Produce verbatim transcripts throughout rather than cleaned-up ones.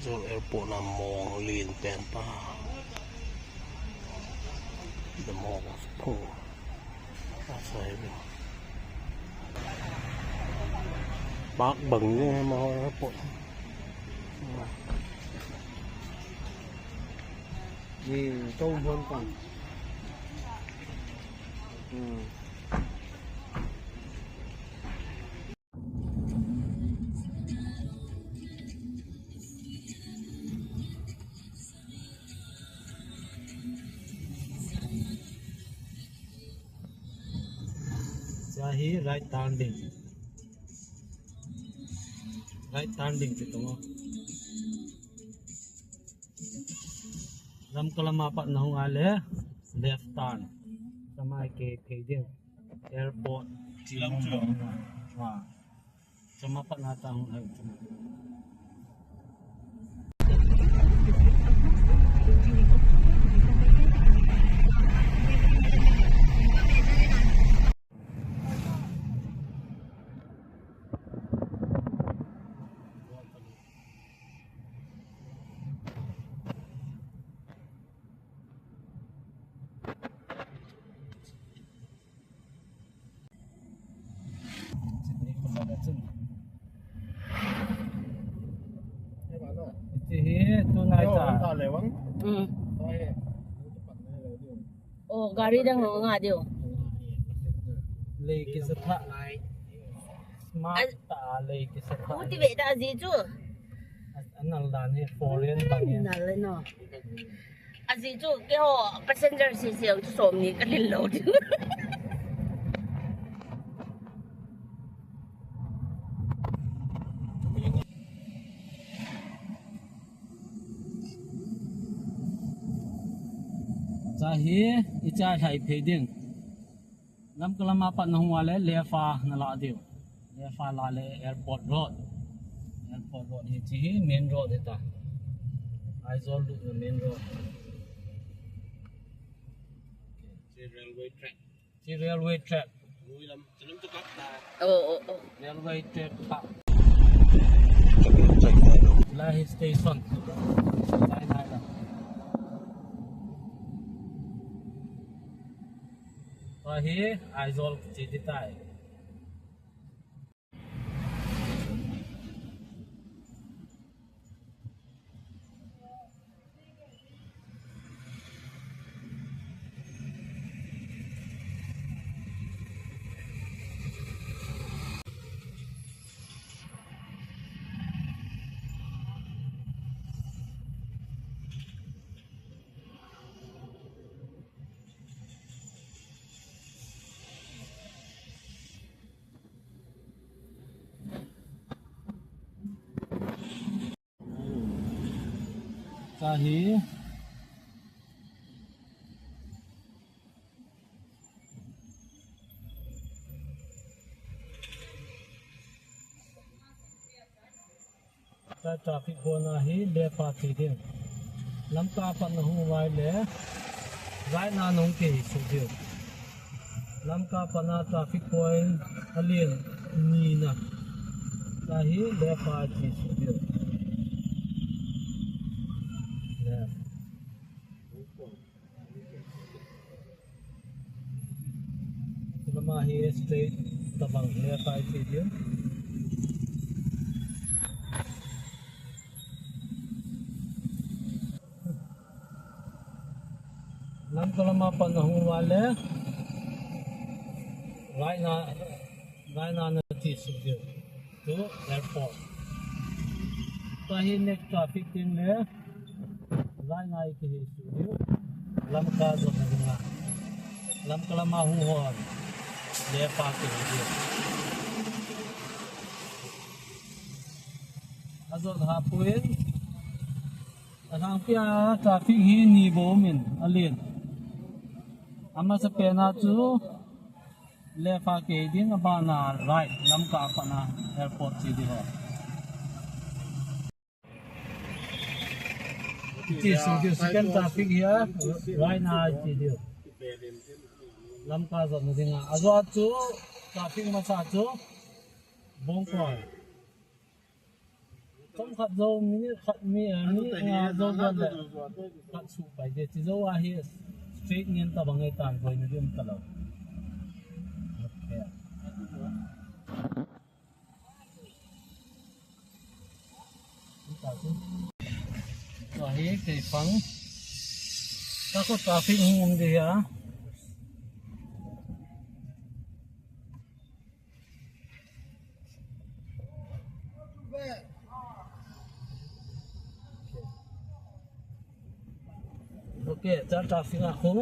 Airport na mong lin pen pa. The mong of Phu. That's why we park bang ni ma airport. Ni to bon kong. Hmm. Cha hi right turn ding. Right turn ding ti tong. Lamka lama pat na hung a le left turn. Chama ke phei ding. Airport. Lam chu. Wa. Chama pat na ta hung hai chama. Iti hi tunai ta. Mm. Oh, gari dang ho nga diu. Lei kisa tha. Smart ta lei kisa tha. Uti ve ta ji chu. Anal dan hi foreign bang hi. Nal no. Aji chu keiho passenger sese chu som ni ka lhin lou ding. Cha hi i cha lhai phei ding. Lamka lama pat na hung a le left a na la diu. Left a la le Airport Road. Airport Road hi chi hi main road hi ta. Aizawl lut na main road. Chi railway track. Chi railway track. Lui lam, chi lam chu kap ta. Oh, oh, oh. Railway track pa. Lai hi station. Lai, lai la. Tua hi Aizawl kichi ding tai. Cha hi. Cha traffic hon a hi left a che ding. Lamka pat na hung uva le right na nung kihei suh diu. Lamka pat na traffic point alen ni na. Cha hi left a che suh diu. Left. Lama hi straight tabang left a che diu. Lamka lama pat na hung uva le right na, right na na che suh diu. To airport. Tua hi next traffic ding le right na i kihei suh diu. Lamka jot na dinga. Lamka lama hung hon left a kihei diu. Ajot ha pui. Alhangpi a traffic hi ni bou min alen. Amasapen a chu left a kihei ding, abana right, Lamka a pat na airport che ding ho. Che suh diu, second traffic hi a right na che diu. Lamka jot na dinga. Ajot chu traffic masa chu Bongkol. Chomkhat jou, minute khat mi, eh, minute nga jou don le khat suh pai ding. Chi jou a hi straight ngen tabang e, tan boina ding um talou. Okay. Tua hi kei pang. Ka ko traffic hung um ding a. Okay, cha traffic a khu.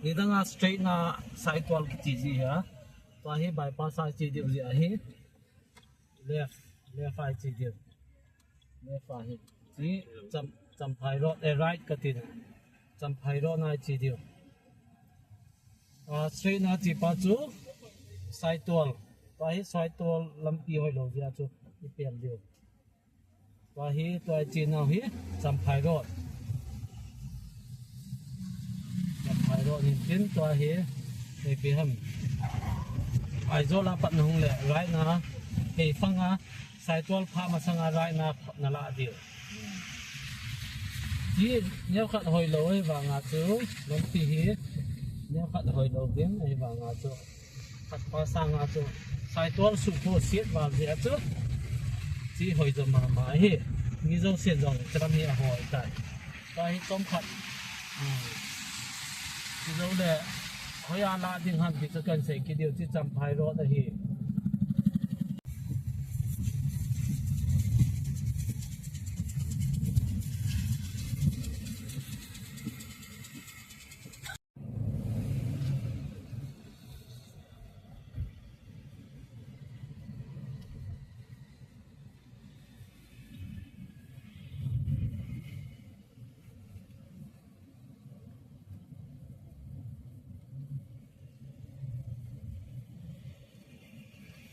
Nidang a straight na Saitual kiti ji a. Tua hi bypass a chi diu ji ahi. Left, left a chi diu. Left a hi. Chi Cham, Champhai Road, eh, right kati na. Champhai Road na chi diu. Ah, straight na chi pa chu Saitual. Tua hi Saitual lampi hoilou ji a chu i pel diu. Tua hi, tua i chin nau hi, Champhai Road. Champhai Road hin tin tua hi, ipi ham. Aizawl a pat na hung le, right na, hei fang a, Saitual pha masang a right na, na la diu. Hi, neo khat hoilou, hei vang a chu, lampi hi, neo khat hoilou din, hei vang a chu. Khat pa sang a chu, Saitual sukho siat val jeh a chu. Chi hoi jo mama hi. Mi jousen jong chalam hi ahoi tai. Tua hi chomkhat. Hmm. Chi jou le, hoi a la ding ham ti chu kan sei kit diu, chi Champhai Road ahi.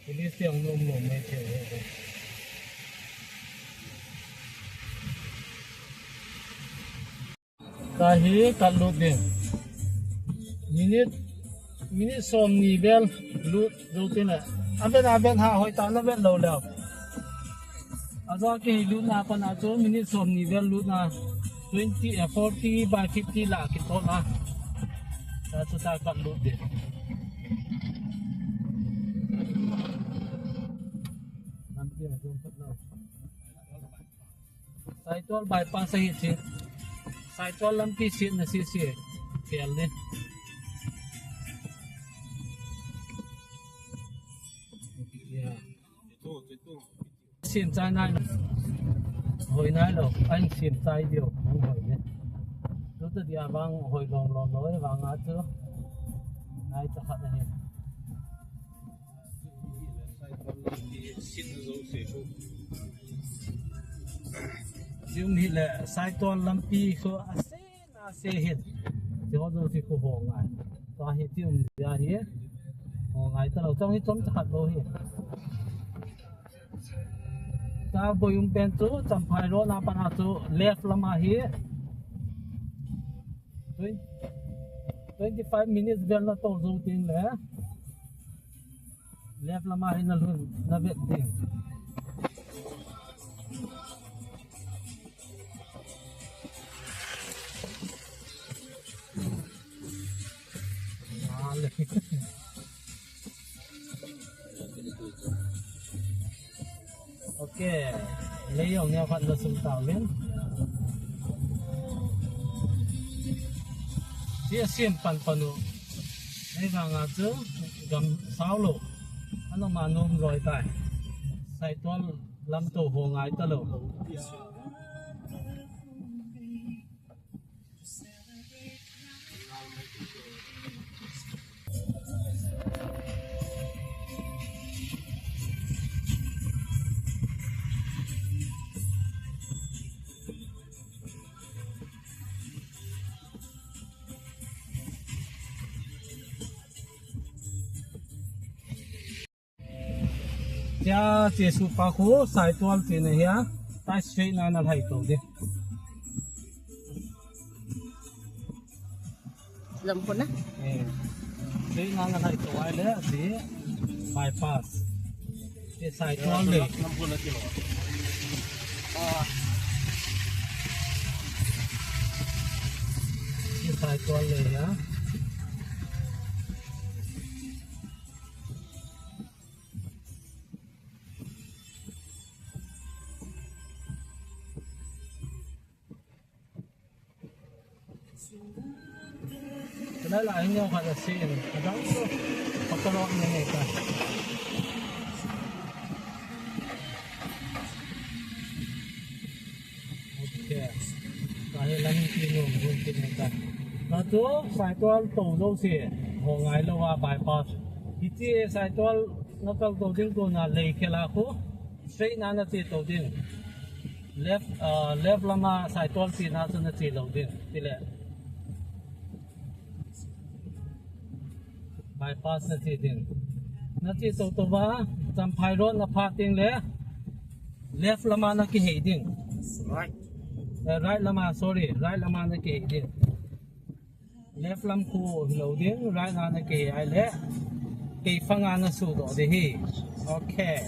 Police te hung nom nom mai thei e. Tua hi kat lut ding. Minute, minute som ni vel lut jou tin le. Avet, avet ha hoi ta na vet lou leu. Ajo kei lut na pan a chu minute som ni vel lut na twenty, eh, forty by fifty la kitoh na. Tua chu tua kat lut ding. Lampi a jong kat lou. Saitual bypass ahi chu. Saitual lampi siat na sisi. Fel ni. Siam chai nai. Hoi nai lou. Ahin siam chai diu. Hung hoi ni. Tuta dia vang hoi lom lom lou. Vang a chu. Nai cha khat ahi. Jum hi le Saitual lampi khu ase na se hin. Ti ho jo si khu ho ngai. Tua hi ti um dia hi. Ho ngai ta lou chang hi chom cha khat lou hi. Tua boi um pen chu Champhai Road na pan a chu left lam a hi. Twen-, twenty five minutes vel na to jou ting le. Left lam a hin na lhun, na vet ding. Ah, le. Okay. Lei jong neo khat na sum tauvin. Ti a siam pan pan u. Hei vang a chu gam sao lou. Ana ma nom loi tai. Saitual lam to ho ngai ta lou. Tia, che su pa khu, Saitual che na hia, tai straight na na lhai to de. Lam ko na? Eh. Straight na na lhai to ai le, di bypass. Che Saitual le. Lam ko na che lo. Sai tual le ya. Kena la, ini yang kata sin. Ada tu. Pakai lo ni ni kan. Okay. Kahi lang kinu, kinu ka. Natu, sai tual to lo si. Ho ngai lo wa bypass. Iti sai tual nakal to ding ko na lei kela ko. Straight na nati to ding. Left, uh, left lama sai tual si na tu nati lo ding. Tile. Bypass nati ding. Nati to to ba, Champhai Road na pha ding le. Left lama nakihei ding. Right. Eh, right lama, sorry. Right lama nakihei ding. Left lam ko lo ding, right na nakihei le. Kei fanga na su do de hi. Okay.